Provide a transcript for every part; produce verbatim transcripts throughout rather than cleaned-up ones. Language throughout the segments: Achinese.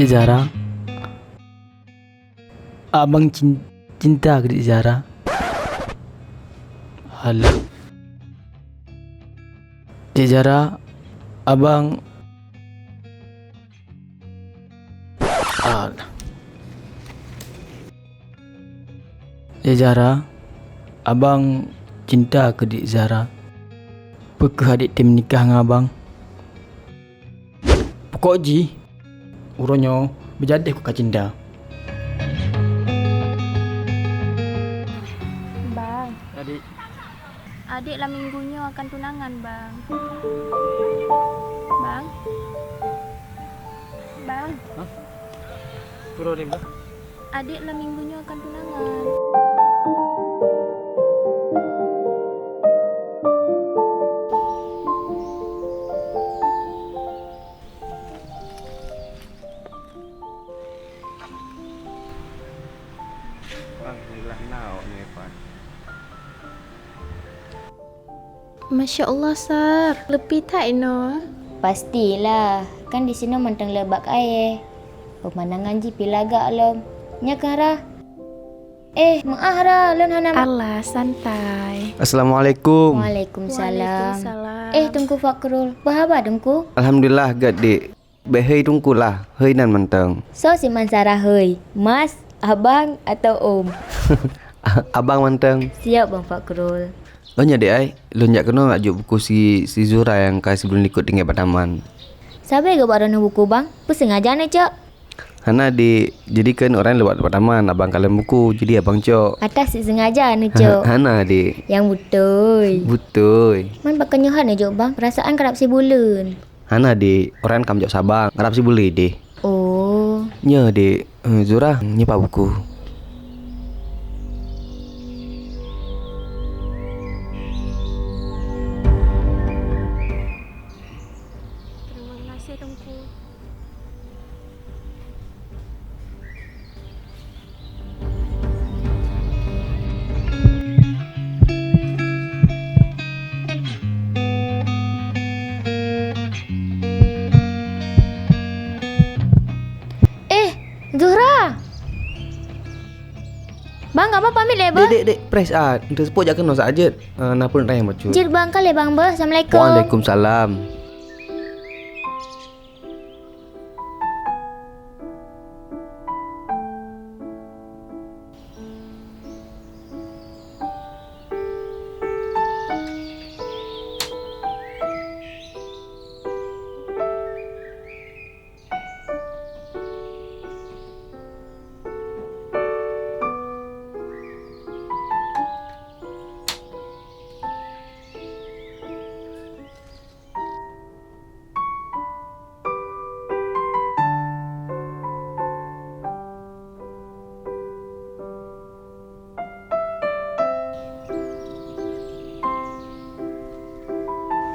Dek Zara, abang cin-, cinta keu Dek Zara. Alah. Dek Zara, abang, alah. Dek Zara, abang cinta keu Dek Zara. Peu kheueh adek tem nikah ngon abang? Pokok jih, uroe nyoe beujadeh ku ka cinta. Bang. Adik. Adik lam minggu nyoe akan tunangan, Bang. Bang. Bang. Hah? Pura ni, Bang. Adik lam minggu nyoe akan tunangan. Alhamdulillah, na awak nyoe, Pan. Masya Allah, Sar. Leupie that inoe. Pastilah, kan di sinoe mantong le bak kayée. Peumandangan jih pih lagak lom. Nyo keuh Ra. Eh, meu'ah Ra, lôn hana. Alah, santai. Assalamualaikum. Waalaikumsalam. Waalaikumsalam. Eh, Teungku Fakrul, peue haba Teungku? Alhamdulillah, gét, Dik. Bék hei Teungku lah, hei nan mantong. Soe si meunsara hei? Mas, abang, atau om? Abang mantong. Siap, Bang Fakrul. Oh, nyoe, Dek, ai. Lôn jak keunoe jak jok buku si, si Zuhra nyang ka sibuleuen likot tinggai bak taman. Sabe geuh bak droeneuh buku, Bang? Peusengaja neucok? Hana, Dik. Jadi kan ureueng lewat bak taman, abang kalon buku, jadi abang cok. Atas si sengaja neucok? Hana, Dik. Nyang beutôi. Beutôi. Man pakon nyoe hana neujok, Bang? Peurasaan karab sibuleuen. Hana, Dik. Ureueng kan jok sabang, karab sibuleuen deh. Oh. Nyoe, Dik. Eh, Zura, nyoe pat buku. Terima kasih, Teungku. Eh, Zuhra! Bang, kamoe pamit lé, Bang. Dek, dek, dek, press ah. Teuseupuet jak keunoe saat jeuet. Ah, na peue nyang bacut. Jeuet, Bang, ka lé, Bang, beuh. Assalamualaikum. Waalaikumsalam.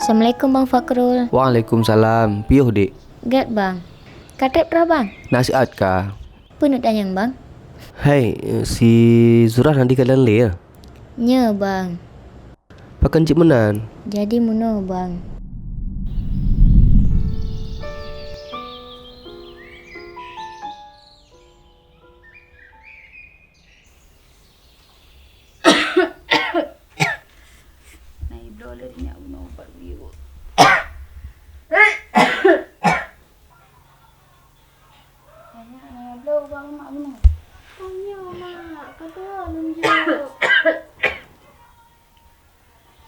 Assalamualaikum, Bang Fakrul. Waalaikumsalam. Piôh, Dek? Gét, Bang. Ka trép troh, Bang? Na siat ka. Peue neutanyong, Bang? Hai, si Zurah na di keulan lé, ya? Nyo, Bang. Pakon cit meunan? Jadi meunoe, Bang. Na ibloe lé nyak bunoe ubat biôh. Nyak na bloe ubat mak bunoe. Oh, nyoe, Mak. Ka tuwoe lôn jok.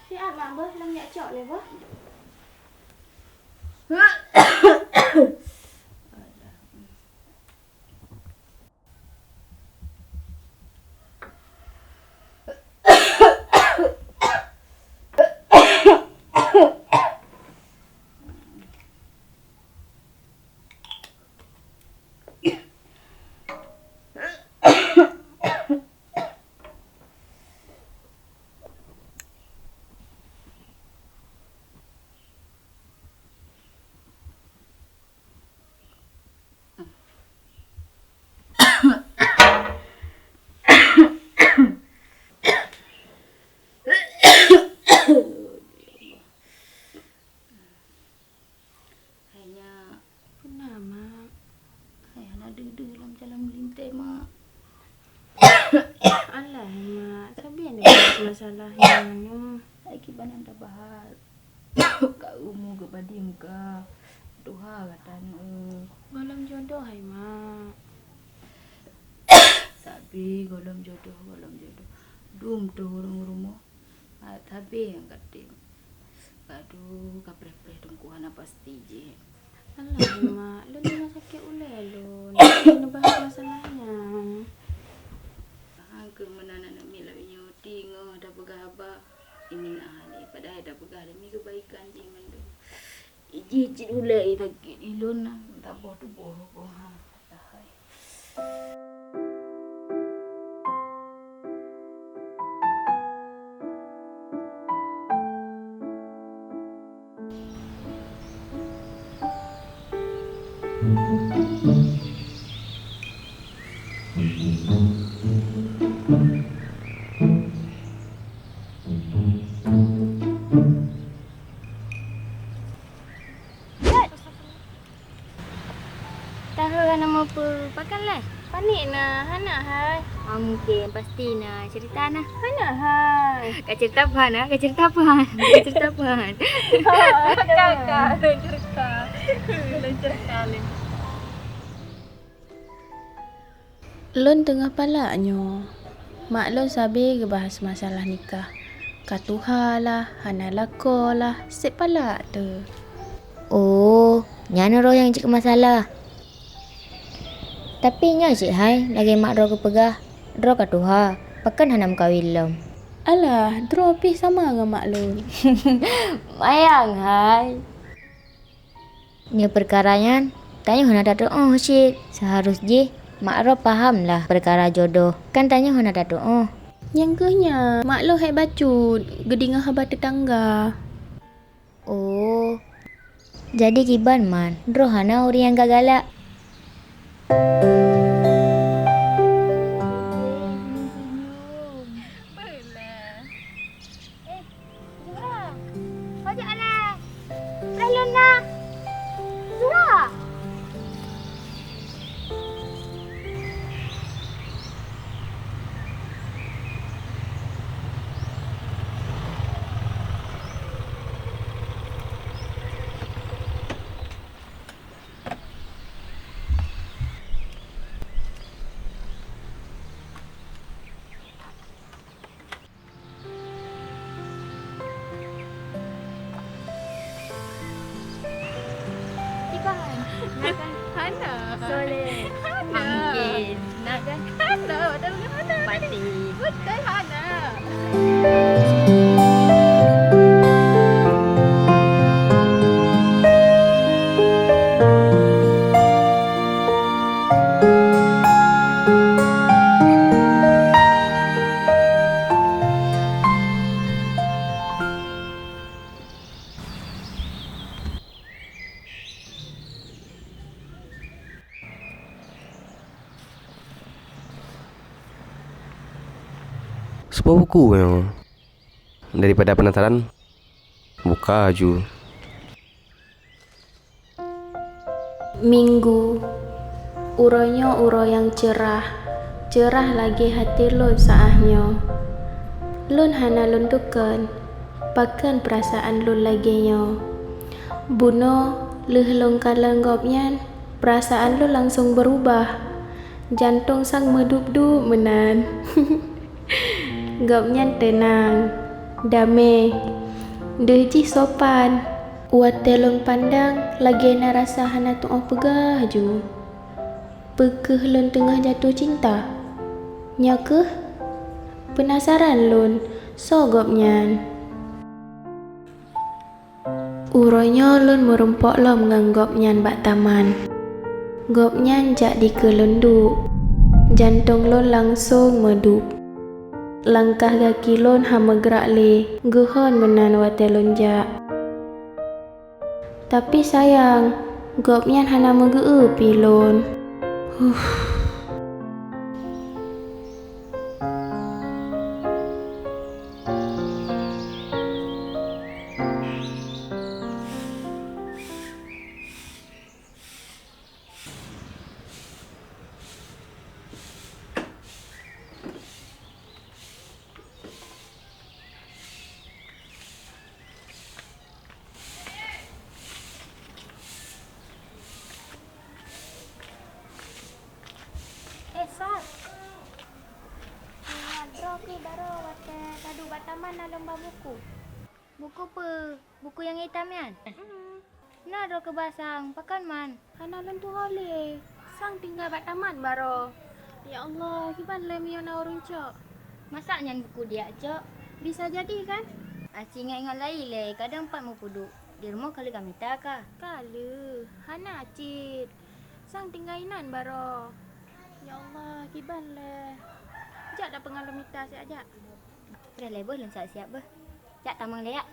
Siat, Mak, beuh, lôn jak cok lé, beuh. Salahnya nyoe. Hai kiban nyang tabahas. Ka umu geupadum ka tuha gata nyoe. Gohlom jodoh hai mak. Sabe gohlom jodoh, gohlom jodoh. Dum tu ureueng rumoh. Sabé nyang ka tem. Aduh, ka preh-preh teungku hana pasti jih. Alah, Mak, lôn teungoh sakét ulèe lôn. Neubahas masalah nyan. Hang keuh meunan aneuk miet lagèe nyoe, teungoh tapeugah haba, imina hana, padahai tapeugah demi keubaikan jih mandum. Ijih cit ulèe sakét ilôn na, taboh tuboh rukôh ha. Padahai. Tahu hana meupeu pakan lé? Panik na, hana hai. Ah, mungkin pasti na cerita na. Hana hai. Ka cerita apa na? Ka cerita apa? Ka cerita apa? Ka, ka, lain cerita. Lain cerita lain. Lôn teungoh palak nyoe. Mak lôn sabe geubahas masalah nikah. Ka tuha lah, hana lakoe lah, seb palak teuh. Oh, nyan roh nyang jeuet keu masalah. Tapi nyoe cit hai, lagèe mak droe geupeugah, droe ka tuha, pakon hana meukawen lom. Alah, droe pih sama ngon mak lôn. Mayang hai. Nyoe peukara nyan, tanyoe hana tatu'oh cit. Seuharus jih mak droe paham lah peukara jodoh. Kan tanyoe hana tatu'oh. Nyang keuh nyan, mak lôn hek bacut, geudeungoe haba teutangga. Oh. Jadi kiban man, droe hana ureueng nyang ka galak. Eh, Zura. Ho jak alah. Preh lôn na. Zura. Iban. Nagan. Hana. Soleh. Hana. Angin. Nagan. Hana. Padahal hana. Pati. Betul hana. Sebuah buku nyoe. Daripada penasaran, buka aju. Minggu. Uroe nyoe uroe nyang ceurah, ceurah lagèe até lôn saát nyoe. Lôn hana lôn tukon, pakon peurasaan lôn lagèe nyoe. Bunoe lheueh lôn kalon gobnyan, peurasaan lôn langsong beurubah. Jantông sang meudup-dup meunan. Gobnyan teunang, damé, deuh jih sopan. Watèe lôn pandang, lagèe na rasa hana tu'oh peugah ju. Peu kheueh lôn teungoh jatuh cinta? Nyoe kheueh peunasaran lôn, soe gobnyan? Uroe nyoe lôn meurumpok lom ngon gobnyan bak taman. Gobnyan jak dikeue lôn duek. Jantông lôn langsong meudup. Langkah gaki lôn han meugrak lé, geuhon meunan watèe lôn jak. Tapi sayang, gobnyan hana meugeu-eu pih lôn. Huh. Buku. Buku peue? Buku nyang itam nyan? Mm-mm. Na droe keu ba sang, pakon man? Hana lôn tuho lé. Sang tinggai bak taman baroe. Ya Allah, kiban lé meunyoe na ureueng cok. Masa nyan buku diak cok? Bisa jadi kan? Aci ingat-ingat lai lé, kadang pat meupeuduek. Di rumoh ka lheueh ka mita ka? Ka lheueh, hana cit. Sang tinggai inan baroe. Ya Allah, kiban lé. Jak tapeungon lôn mita siat jak. Treh lé beuh lôn siap-siap beuh. Jak tamong lé yak.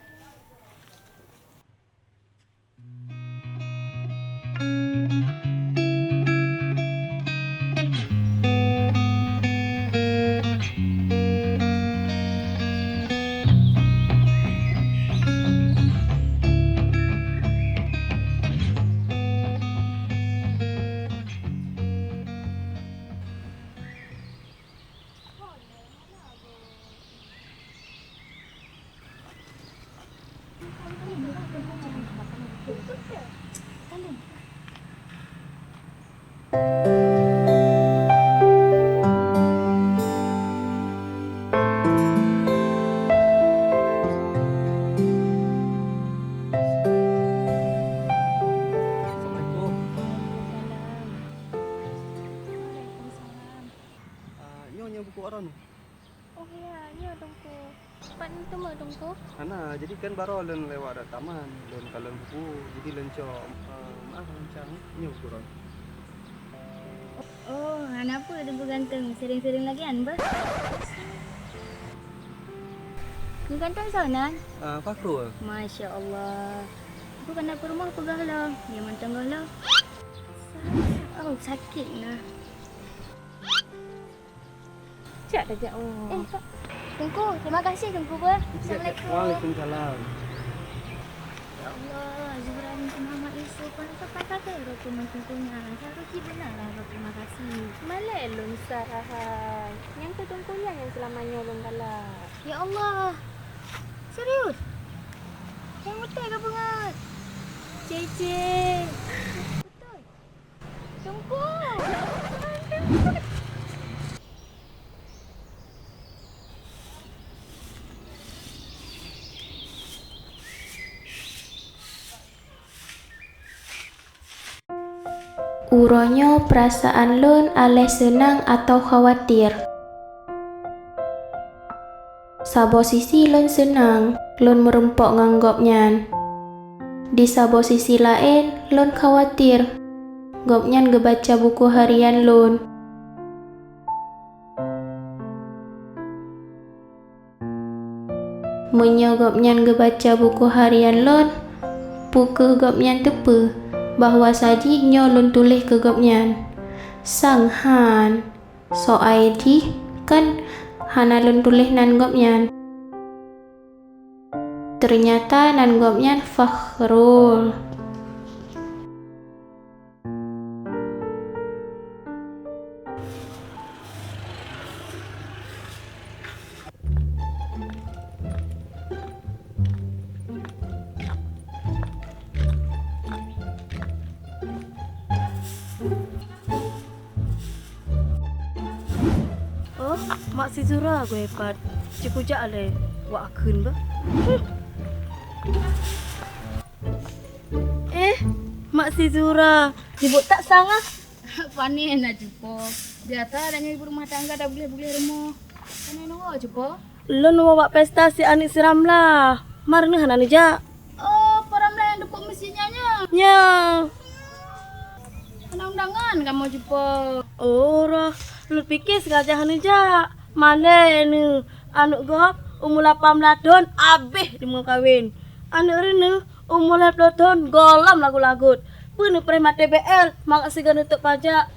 Assalamualaikum. Waalaikumsalam. Ah, nyoe nyang buku Aron. Oh ya, nyoe Teungku. Pat neuteumé Teungku? Hana, jadi kan baroe lôn lewat dat taman, lôn kalon buku, jadi lôn cok, eh, maaf rancang nyoe buku Aron. Oh, hana peue Teungku ganteng, sering-sering lagèe nyan beuh. Nyang ganteng soe nan? Ah, Fakhrul. Masya Allah. Teungku kana peurumoh peugah lom, nyang mantong goh lom. Oh, sakét na. Cak tajak, oh. Eh, Kak. Teungku, terima kasih Teungku beuh. Assalamualaikum. Waalaikumsalam. Ya Allah, Zuhra binti Muhammad Yusuf, pantas-pantas deh roh teuma Teungku nyan. Saya rugi beuna lah roh terima kasih. Malèe lôn Sarah hai. Nyang keu Teungku nyan nyang seulama nyoe lôn galak. Ya Allah. Serius? Nyang beutôi ka beungat? Cece. Beutôi. Teungku! Uroe nyoe peurasaan lôn aléh seunang atawa khawatir. Saboh sisi lôn seunang, lôn meurumpok ngon gobnyan. Di saboh sisi laén, lôn khawatir. Gobnyan geubaca buku harian lôn. Meunyoe gobnyan geubaca buku harian lôn, peu kheueh gobnyan teupeue bahwa sajih nyoe lôn tuléh keu gobnyan? Sang han! Soai jih kan hana lôn tuléh nan gobnyan. Teunyata nan gobnyan Fakhrul. Oh, mak si Zura geuh pat. Cikujak lé wak akheun bah. Eh, mak si Zura, sibuk that sang ah? Pane na cupo. Biasa dak nyoe ibu rumah tangga dak bugleh-bugleh rumoh. Pane nunggu cupo. Lôn woe bak pesta si aneuk si Ramla. Mar neuh hana neujak. Oh, po Ramla nyang dukuk meuseujid nyan nyoe? Nyoe. Hana undangan kamoe cupo. Oh, roh. Lôn pike sengaja hana neujak. Malèe neuh, aneuk gob umu lapan blah thon abéh dimeukawen. Aneuk droeneuh umu lhèe ploh thon gohlom lagot-lagot. Peue neupreh maté B L mangat sigoe neutôb pajak.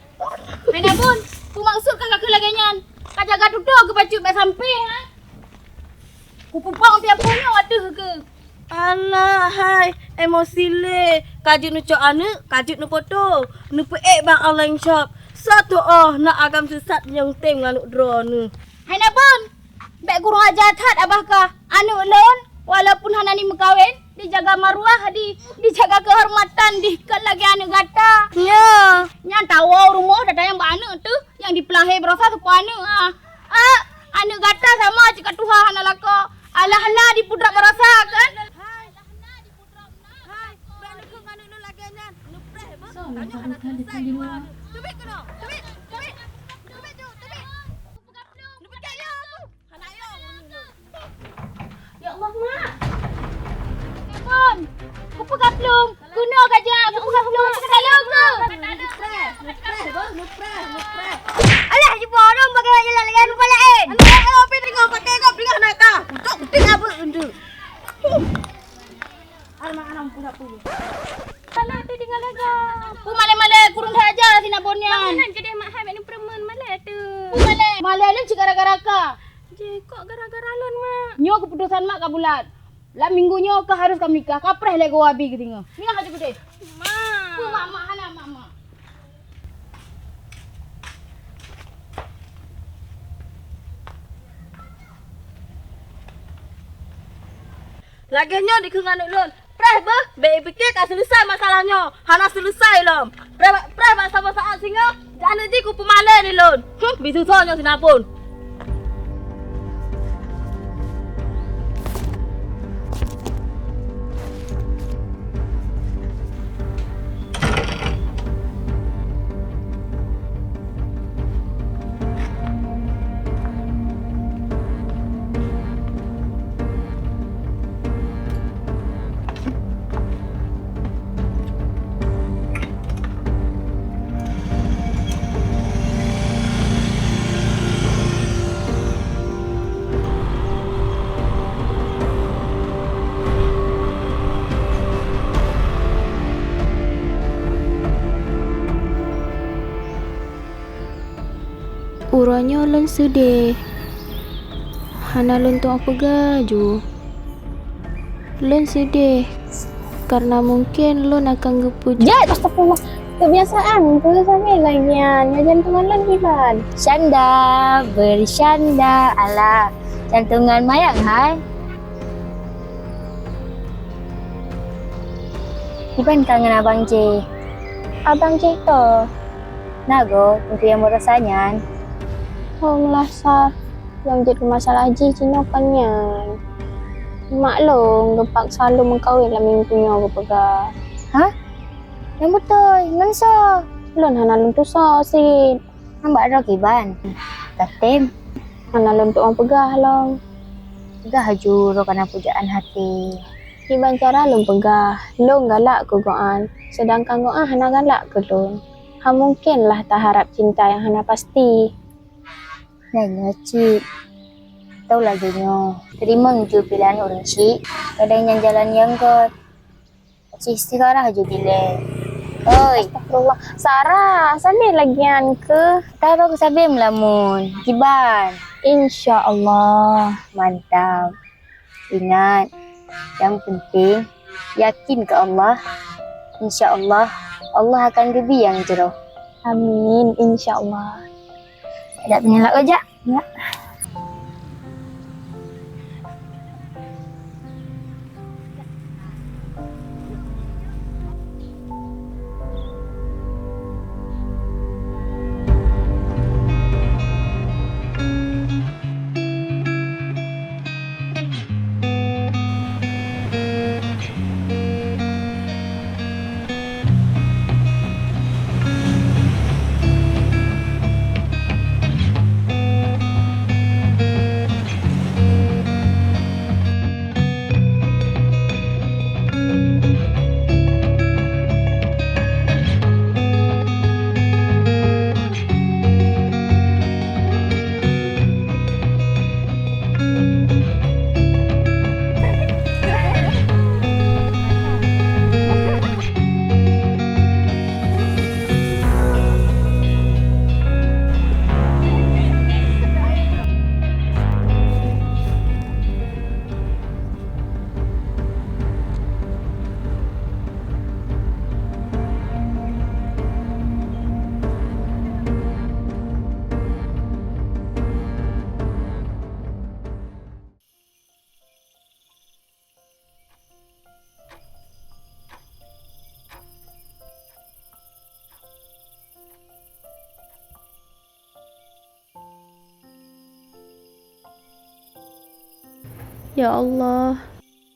Hai Nabun, peue maksud ka keu lagèe nyan? Ka jaga tutoe keu bacut bèk sampé, ha? Kupupong tiep nyoe ateueh keu. Alah hai, emosi lé. Ka jeuet neucok aneuk, ka jeuet neupoto. Neupeuék bak online shop. Satu oh na agam sisat nyang tem ngon aneuk droeneuh. Hai Nabun, bèk kurang aja that abah kah. Aneuk lôn, walaupun hana ni meukawen, dijaga maruah, di, dijaga keuhormatan, di, kon lagèe aneuk gata. Nyoe. Nyan tawoe rumoh, dak tanyong bak aneuk teuh, nyang dipeulahé barosa sapeue aneuk, ah. Ah, aneuk gata sama cit ka tuha hana lakoe. Alah na dipudrap baroesa kan? Hai, hai, bèk neukheun keu aneuk lôn lagèe nyan. Neupreh beuh. Tanyoe hana selesai jua. Teubiet keunoe. Teubiet, teubiet. Teubiet ju, teubiet. Neupeucaya aku. Hana yo. Ya Allah, Mak. Pon, kupeugah plueng. Keunoe ka jak, kupeugah plueng. Ka talo ke? Alah, jiboh dong bagaimana jalan lagi anu pala lain. Alah, alah, pi tengok pakai kau, tengok nak kah. Kucok kuting apa ende. Alah, alah, pula pun. Salah tu tinggal lagi. Ku malé-malé kurung haja sina bonian. Bangunan kedai mak hai bak ni pereman malé tu. Ku malé. Malé ni cik gara-gara ka. Jeh, kok gara-gara lôn, Mak? Nyoe keputusan mak ka bulat. Lam minggu nyoe ka harus ka menikah, ka preh lé goe abi geutingoh. Minah laju geude. Mak. Peue mak, mak hana mak, mak. Lagèe nyoe dikheun aneuk lôn. Preh beuh, bèk ipike ka seuleusai masalah nyoe. Hana seuleusai lom. Preh, preh bak saboh saát singoh, dan jih kupeumalèe lé lôn. Huh, bisusoe nyoe sinapon. Uroe nyoe lôn seudeh, hana lôn tueng peugah ju. Lôn seudeh karena mungken lôn akan geupeuj- Jeuet, astagfirullah. Kebiasaan keuh samé lagèe nyan, nyoe jantungan lôn kiban. Canda, bercanda, alah, jantungan mayang hai. Kiban ka ngon abang jih? Abang jih toh. Na goe, untuk nyang baroesa nyan. Oh, meulasa nyang jeuet keu masalah jih jinoe kon nyan. Mak lôn geupaksa lôn meukawen lam minggu nyoe geupeugah. Hah? Nyang beutôi, ngon soe? Lôn hana lôn tusoe cit. Nyan bak droe kiban? Katem. Hana lôn tueng peugah lom. Peugah laju droe kana pujaan até. Kiban cara lôn peugah, lôn galak keu gobnyan, seudangkan gobnyan hana galak keu lôn. Hana mungken lah taharab cinta nyang hana pasti. Nyan nyoe cit, tau lagèe nyoe, teurimong ju pilahan ureueng chik, kadang nyan jalan nyang göt. Cit istikharah ju dilèe. Oi. Astagfirullah. Sarah, sabe lagèe nyan keuh. Taro keusabe meulamun. Kiban. Insya Allah. Mantap. Ingat, nyang penting yakin keu Allah. Insya Allah, Allah akan geubri nyang jroh. Amin, insya Allah. Jak teunyalak lom jak. Ya. Ya Allah,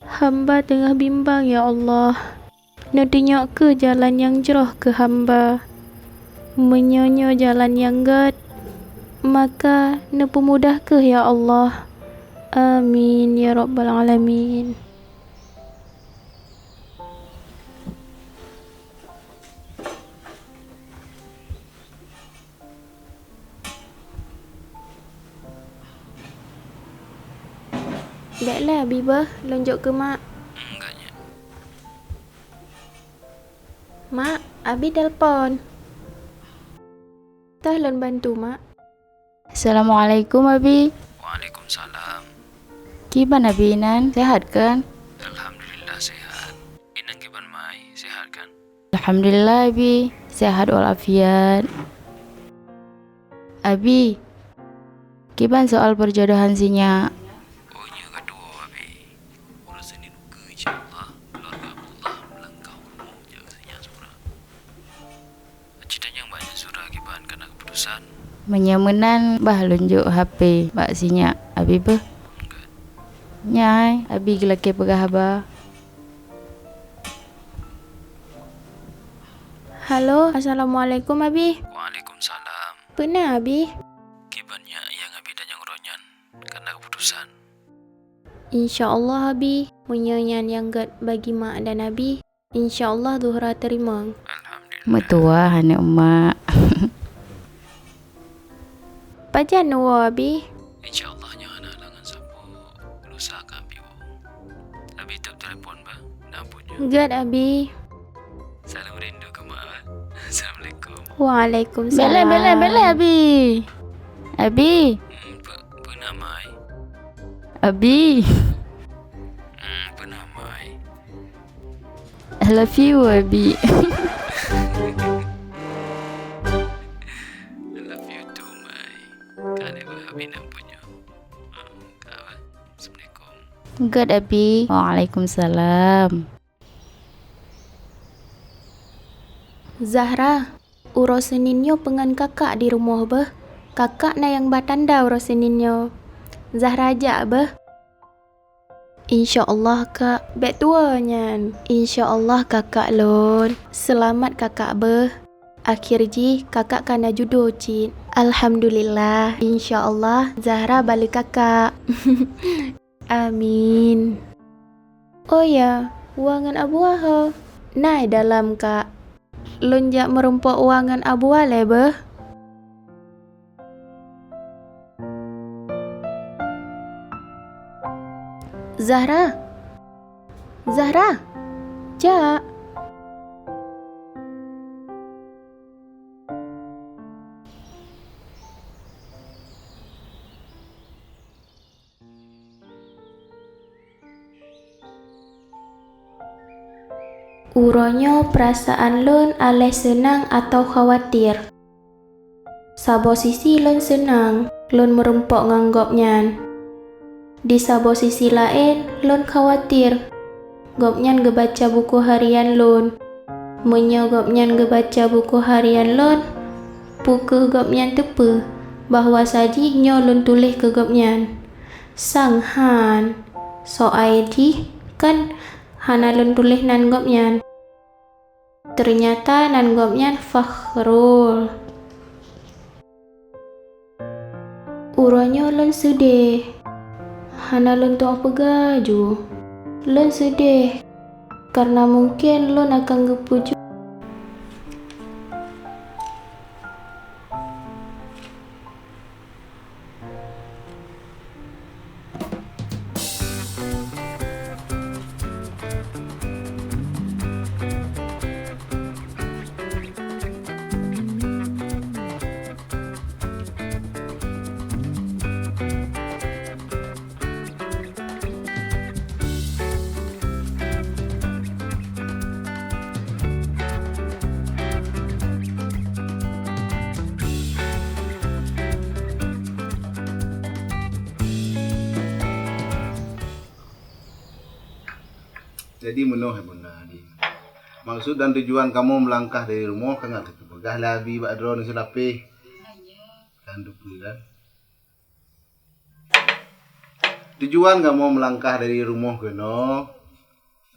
hamba teungoh bimbang, ya Allah. Neutunyok kheueh jalan nyang jroh keu hamba. Meunyoe nyoe jalan nyang gèt, maka neupeumudah kheueh, ya Allah. Amin, ya Rabbal Alamin. Bèk lé, Abi beuh, lôn jok keu mak. Hmm, enggak, Nyak. Mak, Abi telepon. Toh lôn bantu, Mak. Assalamualaikum, Abi. Waalaikumsalam. Kiban Abi inan, sehat kan? Alhamdulillah sehat. Inan kiban mai, sehat kan? Alhamdulillah, Abi. Sehat walafiat. Abi, kiban soal perjodohan si Nyak? Oh, nyoe ka tuwoe, Abi. Urosan nyoe ukeue, insya Allah, keluarga Abdullah meulangkah u rumoh jak keu si Nyak Zuhra. Aci tanyong bak Nyak Zuhra kiban ka na keuputusan. Meunyoe meunan, bah lôn jok H P bak si Nyak, Abi beuh. Enggak. Nyan, Abi geulakèe peugah haba. Halo, assalamualaikum, Abi. Waalaikumsalam. Peue na, Abi? Kiban Nyak nyang Abi tanyong uroe nyan, ka na keuputusan? Insya Allah, Abi. Meunyoe nyan nyang gèt bagi mak dan Abi, insya Allah Zuhra teurimong. Alhamdulillah. Meutuwah aneuk mak. Pajan neuwoe, Abi? Insya Allah nyoe hana halangan sapeue, lusa ka Abi woe. Abi teup telepon bah, na buet nyoe. Gèt, Abi. Salam rindu keu mak. Assalamualaikum. Waalaikumsalam. Bèk lé, bèk lé, bèk lé, Abi. Abi. Hmm, pe-, peue na, Mai? Abi. Hmm, peue na, Mai? I love you, Abi. I love you too, Mai. Ka lheueh Abi na buet nyoe. Hmm, ka, Assalamualaikum. Gèt, Abi. Waalaikumsalam. Zahra, uroe Senin nyoe peungon kakak di rumoh beuh. Kakak na nyang ba tanda uroe Senin nyoe. Zahra jak beuh. Insya Allah, Kak. Bèk tuwoe nyan. Insya Allah, kakak lôn. Seulamat kakak beuh. Akhé jih kakak ka na judo cit. Alhamdulillah. Insya Allah, Zahra baleue kakak. Amin. Oh ya, Wa ngon Abua ho? Na i dalam, Kak. Lôn jak meurumpok Wa ngon Abua lé beuh. Zahra. Zahra. Jak. Uroe nyoe peurasaan lôn aléh seunang atawa khawatir. Saboh sisi lôn seunang, lôn meurumpok ngon gobnyan. Di saboh sisi laén, lôn khawatir. Gobnyan geubaca buku harian lôn. Meunyoe gobnyan geubaca buku harian lôn, peu kheueh gobnyan teupeue bahwa sajih nyoe lôn tuléh keu gobnyan? Sang han, soai jih kan hana lôn tuléh nan gobnyan. Teunyata nan gobnyan Fakhrul. Uroe nyoe lôn seudeh. Hana lôn tueng peugah ju. Lôn seudeh, kareuna mungken lôn akan geupeujeuet. Jadi meunoe hai Bunda, di maksud dan tujuan kamoe meulangkah dari rumoh ka ngat teupeugah lé Abi bak droeneuh seulapeh. Kan teupeue kan? Tujuan kamoe meulangkah dari rumoh keunoe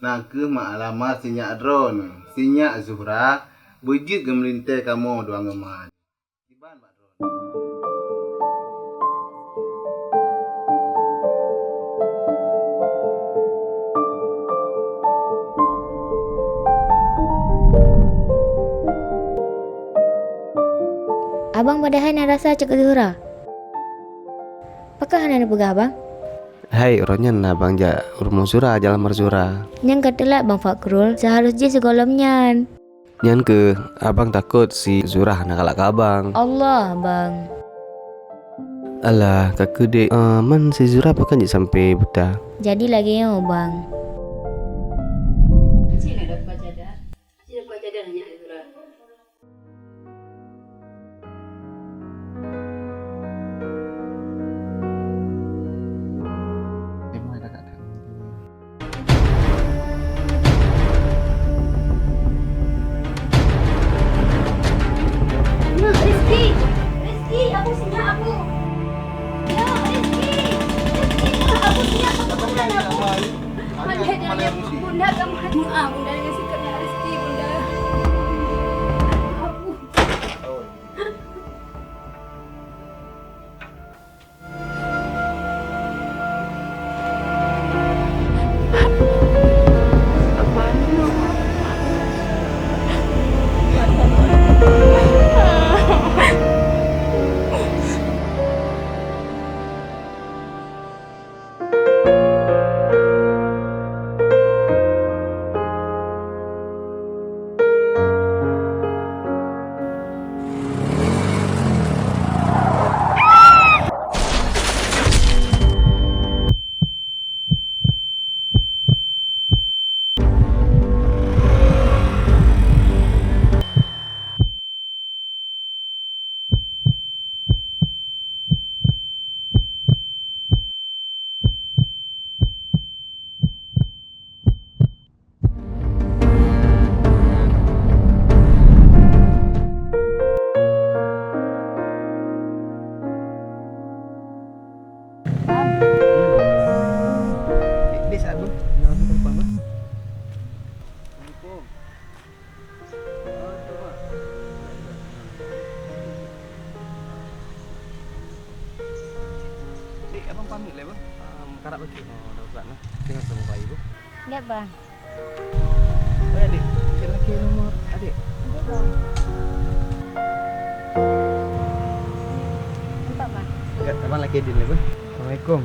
na kheueh meualamar sinyak droeneuh, sinyak Zuhra, beujeuet geumeulintée kamoe dua ngon ma. Iban bak droeneuh. Abang padahai na rasa cok Zuhra. Pakon hana neupeugah abang? Hai, uroe nyan na abang jak rumoh Zura, jak lamar Zura. Nyang ka teulat Bang Fakrul, seuharôh jih sigohlom nyan. Nyan keuh, abang takot si Zura hana galak keu abang. Allah, Bang. Alah, ka keudeh, eh, man si Zura pakon jeuet sampai buta? Jadi lagée nyoe, Bang. Cina dapat cadar. Cina dapat cadar hanya Zura. Rizky! Rizky! Aku senyap aku! Ya, Rizky! Rizky! Aku senyap aku! Bunda, bunda, bunda, kamu maaf, bunda, dengan sikapnya Rizky, bunda. Aku Dek, abang pamit lé, Bang. Ah, meukarat bacut. Oh, dah berat nah. Tengok sama bayi, Bang. Nggak, Bang. Oh, ya, Dek. Cek lagi nomor adik. Nggak, Bang. Nggak, abang lagi din lé, Bang. Assalamualaikum.